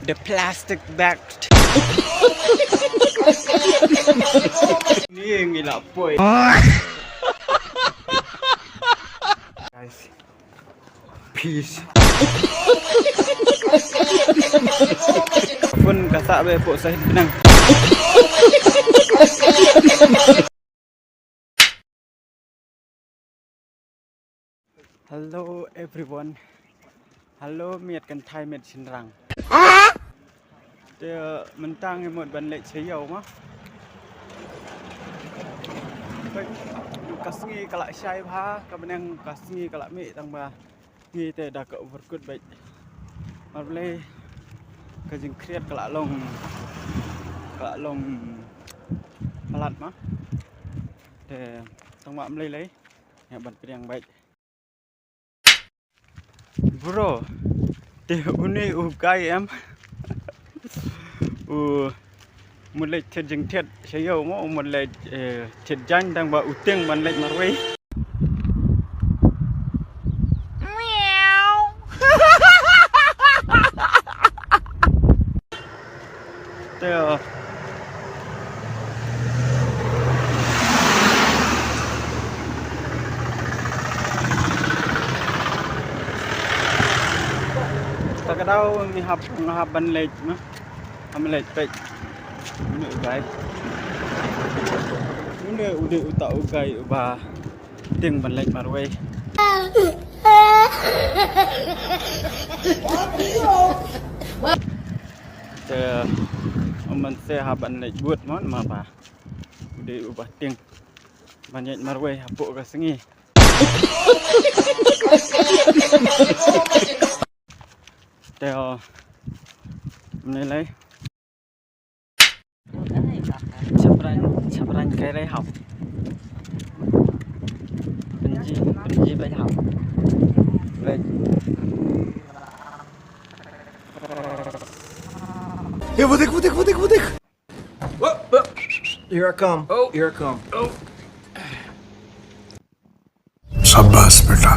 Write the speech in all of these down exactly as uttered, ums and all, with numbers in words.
The plastic bag. Ni ngi la poi. Guys. Peace. Pun ka sah be pok sahit benang. Hello everyone. Hello miet kynthei miet shynrang. Te mynta ngi mut ban leit sha ïew ma. Ka sngi ka la shai bha, ka bneng ka sngi ka la mih tang ba ngi te da ka overcoat beit. Mar Blei ka jingkhriat ka la long, ka la long palat ma. Te tang ba ym lei lei ïa ban pdiang beit. Bro, te une u guy em. U mut leit thied jingthied sha ïew mo, u mut leit, eh, thied jaiñ tang ba u tieng ban leit marwei. Te, uh, ta ka daw ngi hap, ngi hap ban leit, na? Hap ban leit peit. Une u guy. Une u dei uta u guy uba tieng ban leit marwei. Te, um, man se hap ban leit bud mon ma ba. U dei uba tieng ban leit marwei hapoh ka sngi. Te, oh, mne lai. Chapran, chapran kai rai hap. Benji, benji bai hap. Bai. ये वो देख, वो देख, वो देख, वो देख। Whoa, whoa. Here I come. Oh, here I come. Oh. शाबाश बेटा,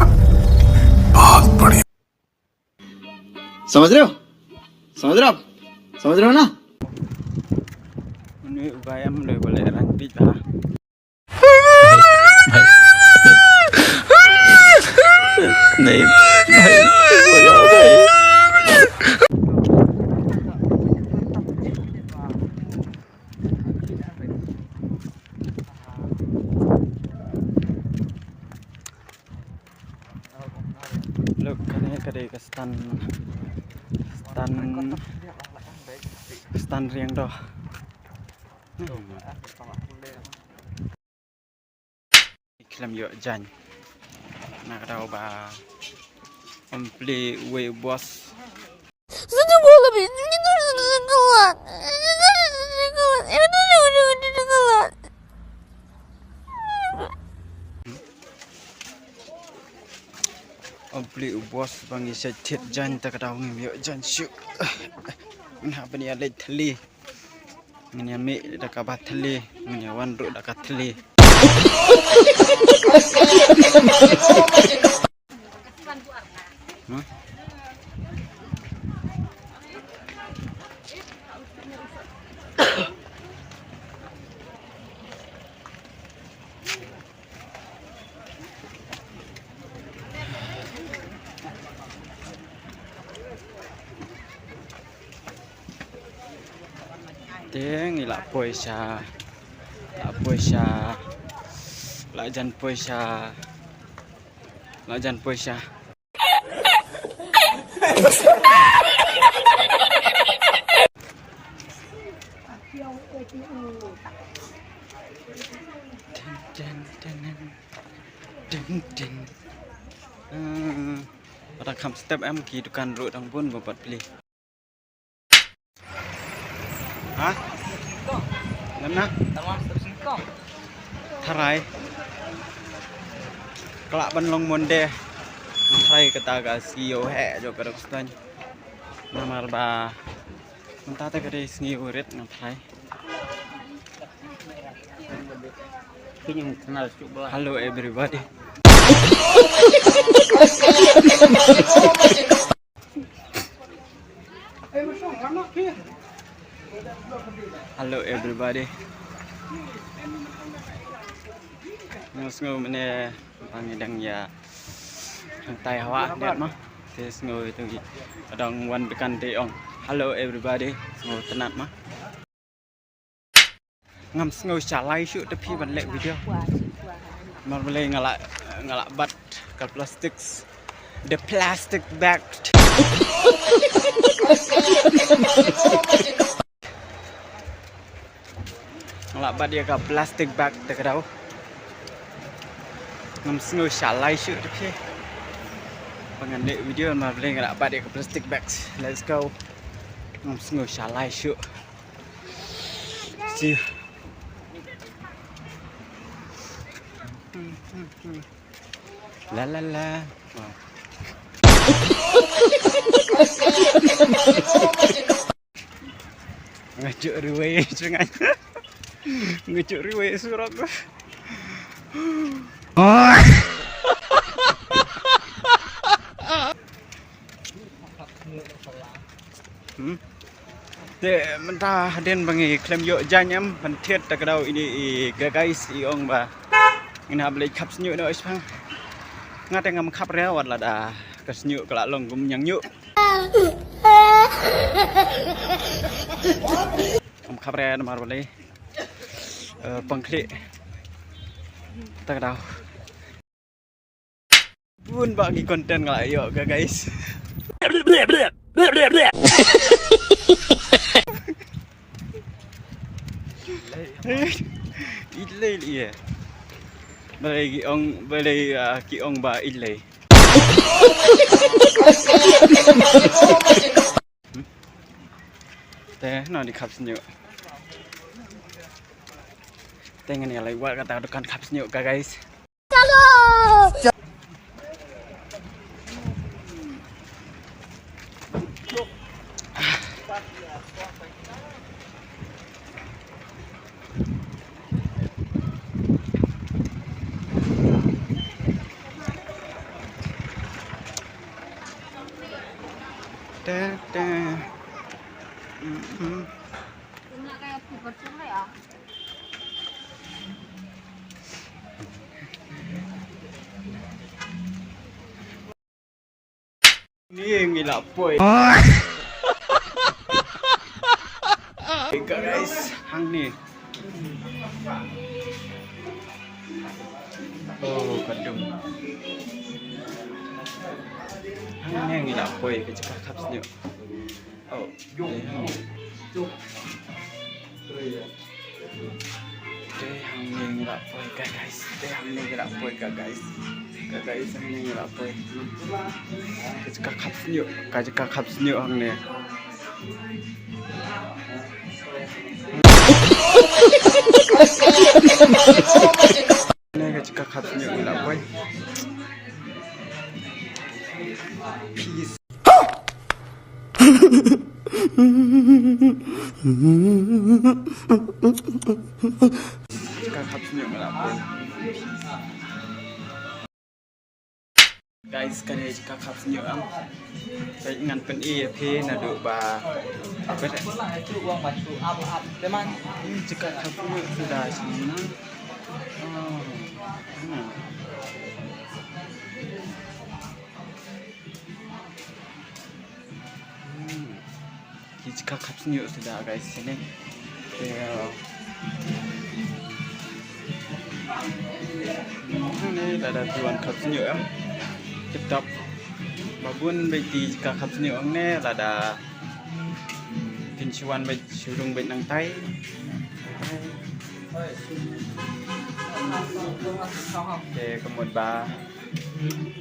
बहुत बढ़िया। समझ रहे हो? समझ रहे हो आप? समझ रहे हो ना? Une u guy em lei ba leh rang bit ba. नहीं भाई, नहीं, नहीं, नहीं, नहीं। Look, kane ka dei ka stand, stand, stand riang doh. Khlem ïoh jaiñ. Na ka daw ba ym plie uwei u boss. Ym plie u boss ba ngi shait thied jaiñ, ta ka daw ngim ïoh jaiñ shuh. Ngin hap ban ïa leit thylli. Ngin ïa mih da kaba thylli, ngin ïa wan ruh da ka thylli. Huh? Te ngi la poi sha, la poi sha, la jan poi sha, la jan poi sha. Ding, ding, ding, ding. Ding, ding. Hmm. Ba dang kham step em, ki dukan ruh dang bun ba pat plie. Ha? Lem na? Tharai. Ka lah ban long Monday. Tharai kata ka sngi ïoh heh jong ka Rukstone. Namar ba mynta te ka dei sngi u rit, nga tharai. Hello everybody. Hello everybody. Nga sngew mynne ba ngi dang ïa hangtai hawa net ma. Te sngew ito ngi dang wan bikan te ong. Hello everybody. Sngew tnat ma. Ngam sngew sha lai shuh te phi ban leh video. Mar balei nga la, nga la bat ka plastics. The plastic bag. Nga la bat ïa ka plastic bag te ka dau. Ngam sngew sha lai shuh te phi ba ngan leh video, mar balei nga la bat ïa ka plastic bags. Let's go. Ngam sngew sha lai shuh. See you. La la la. Wow. Nga juk riwei, juk nga. Nga juk riwei surok. Hmm. Te mynta hadien ba ngi khlem ïoh jaiñ em ban thied ta ka daw ine i ga guys i ong ba ngin hap leit khap shñiuh noh shipang. Nga te ngam khap re wat lada ka shñiuh ka la long kum ñiangñiuh. Ngam khap re namar balei, eh, pang khlieh ta ka daw. Bun ba ki content nga la ïoh ka guys. Ilei ilei. Balei ki ong, balei, ah, ki ong ba ilei. Te no di khap shñiuh. Te ngan ïa leit wad kata ka dukan khap shñiuh ka guys. Te, te. Mm, mm. Ni ngi la poi. Hey guys, hangne. Oh, ka dum. Hangne ngi la poi ka jaka khap shñiuh. Oh, te hangne. Te hangne ngi la poi ka guys. Te hangne ngi la poi ka guys. Ka guys hangne ngi la poi. Ka jaka khap shñiuh, ka jaka khap shñiuh hangne. Hangne ka jaka khap shñiuh ngi la poi. Peace. Ka khap shñiuh nga la poi. Guys, kane ka khap shñiuh am. Sa ngan pyni ïa phi naduh ba. Ka khap shñiuh suda shñiuh. Oh. Hmm. Hmm. Ki jaka khap shñiuh suda guys shane. Te, uh, hangne lada phi wan khap shñiuh em. Tip top. Ba bun beit ki jaka khap shñiuh hangne lada phin shu wan beit shu rung beit nangtai. Te ka mut ba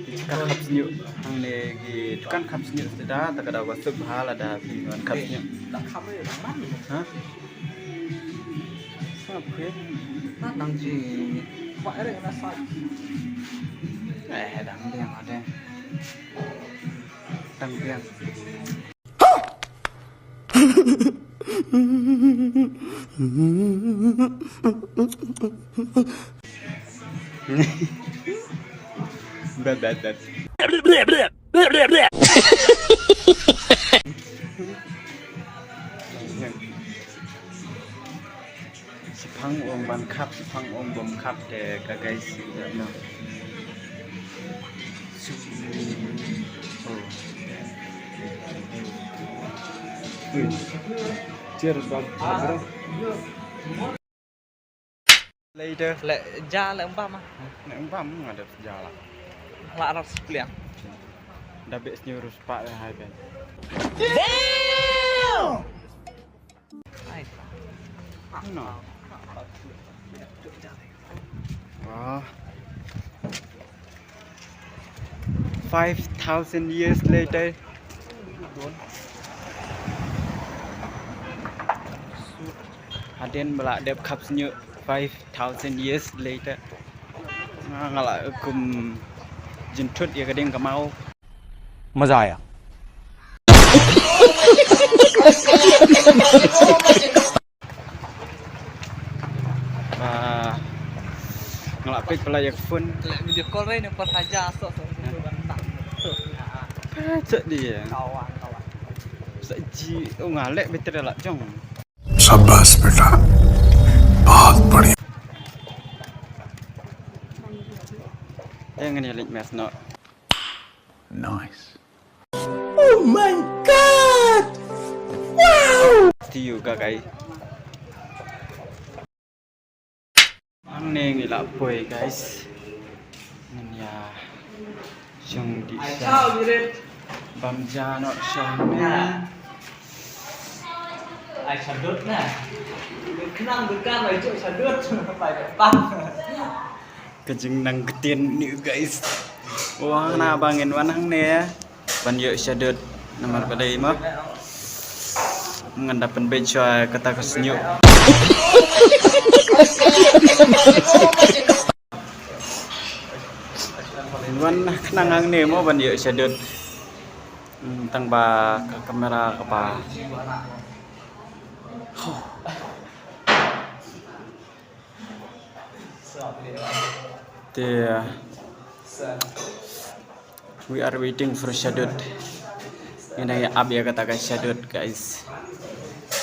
ki jaka khap shñiuh hangne ki dukan khap shñiuh suda, ta ka daw ba suk bha lada phi wan khap shñiuh. Ha? Sngap khie. Eh, dang biang ade. Dang biang. Bad, bad, bad. Shiphang ong ban khap, shiphang ong bym khap te ka guys, no. Oh. Ui. Cheers, bro. Later. Le ja le embam ah. Le embam nga dep ja la. La rat spliang. Da bes nyu rus pa le hai ben. Damn! Ai. No. Wah. Five thousand years later. Hadien ba la dep khap sñiuh five thousand years later. Nga, nga la kum jynthut ïa ka ding ka maw. Maza aya. Ah, nga la peit pala ïa ka phone. Leh video call re ne por haja sok sok. Pacak dia. Kawan kawan. Sa ji, oh, nga leh battery la jong. शाबाश बेटा, बहुत बढ़िया। Yang ini link mas no. Nice. Oh my God! Wow! See you guys. Ang neng ila poi guys. Ngan ïa shong dih sha. Bam ja noh shong ne. Ai shadut na. Khnang dukar ai cuk shadut. Pai bam. Ka jingnang ktien ni guys. Wan na ba ngin wan hangne ban ïoh shadut namar ba dei mo. Ngan da pynbeit shuwa kata ka sñiuh. Wan khnang hangne mo ban ïoh shadut. Hmm, tang ba ka kamera ka ba. Huh. Te, uh, we are waiting for shadut. Ngin ïa ap ïa kata ka shadut, guys.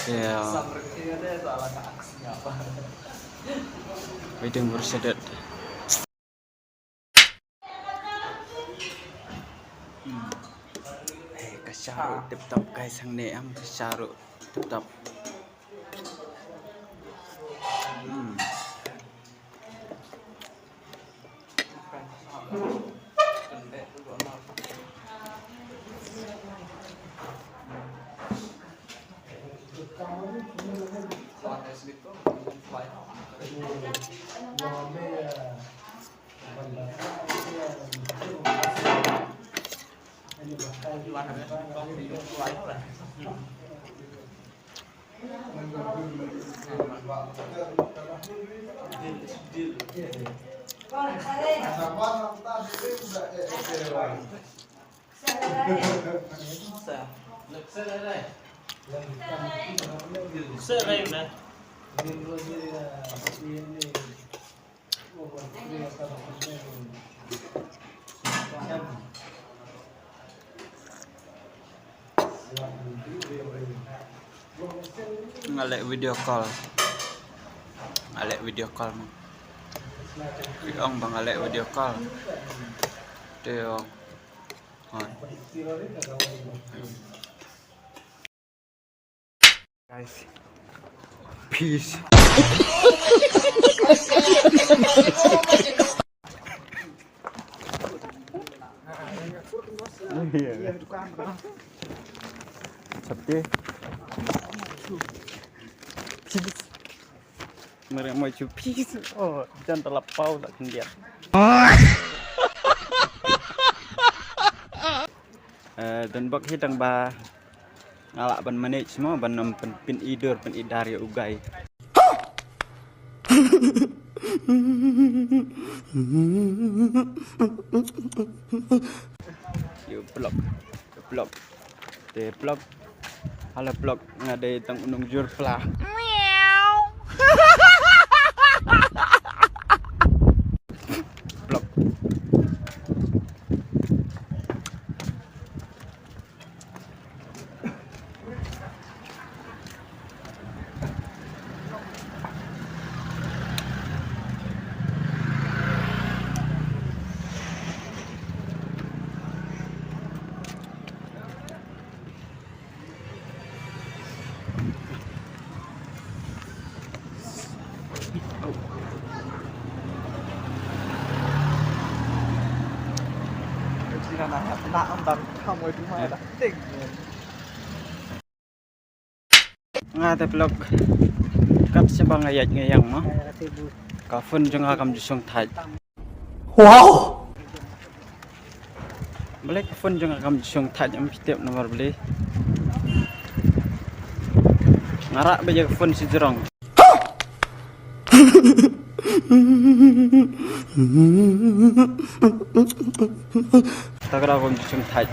Te, uh, waiting for shadut. Hmm. Hey, ka shahrukh tip top guys, hangne em ka shahrukh tip top. Hmm. Nga leh video call. Nga leh video call mo. Ki ong ba nga leh video call. Te ong. Hoi. Guys. Peace. Sabte. Peace. Mare mo chu peace. Oh, jan ta la pau la khyndiat. Eh, don bok hi tang ba nga lah ban manage mo ban ym pyn, pyn-i dur pyn-i dar ïa u guy. Ïa u plok, ïa u plok. Te plok. Hala plok nga dei tang u nongjur pla. Plok. Nga te phlok kat sha ba nga ïaid nga ïeng mo. Ka phone jong nga kam ju shong thait. Wow! Balei ka phone jong nga kam ju shong thait, ym phi tip namar balei? Nga rah beit ïa ka phone shi jrong. Ta ka daw kam ju shong thait.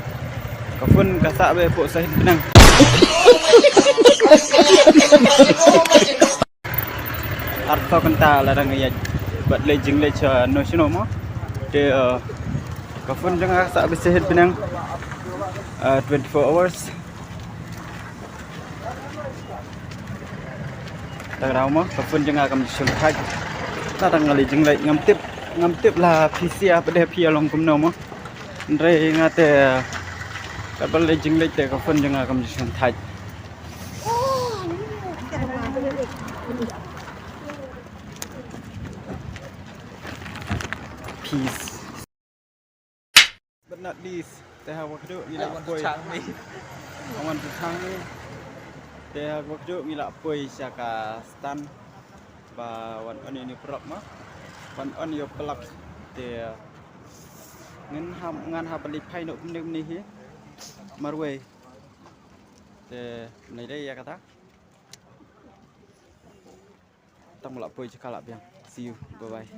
Ka phone ka sah beit hapoh sahit bneng. Arphew kynta la dang ïaid bad leit jingleit sha no shano mo. Te, uh, ka phone jong nga ka sah beit sahit bneng, uh, twenty-four hours. Ta ka daw mo, ka phone jong nga kam ju shong thait. La dang nga leit jingleit, ngam tip, ngam tip la phi sha ba dei phi ïa long kumno mo. Hynrei nga te katba leit jingleit te ka phone jong nga kam ju shong thait. Peace. But not this. Te ha kaba kdew ngi la poi. I want to thank me. Te ha kaba kdew ngi la poi sha ka stand ba wan on ïa une u plug mo. Wan on ïa u plug. Te ngan hap, ngan hap leit phai noh kumne kumne hi. Marwei. Te nai dei ïa kata. Tang ba la poi jaka la biang. See you. Bye bye.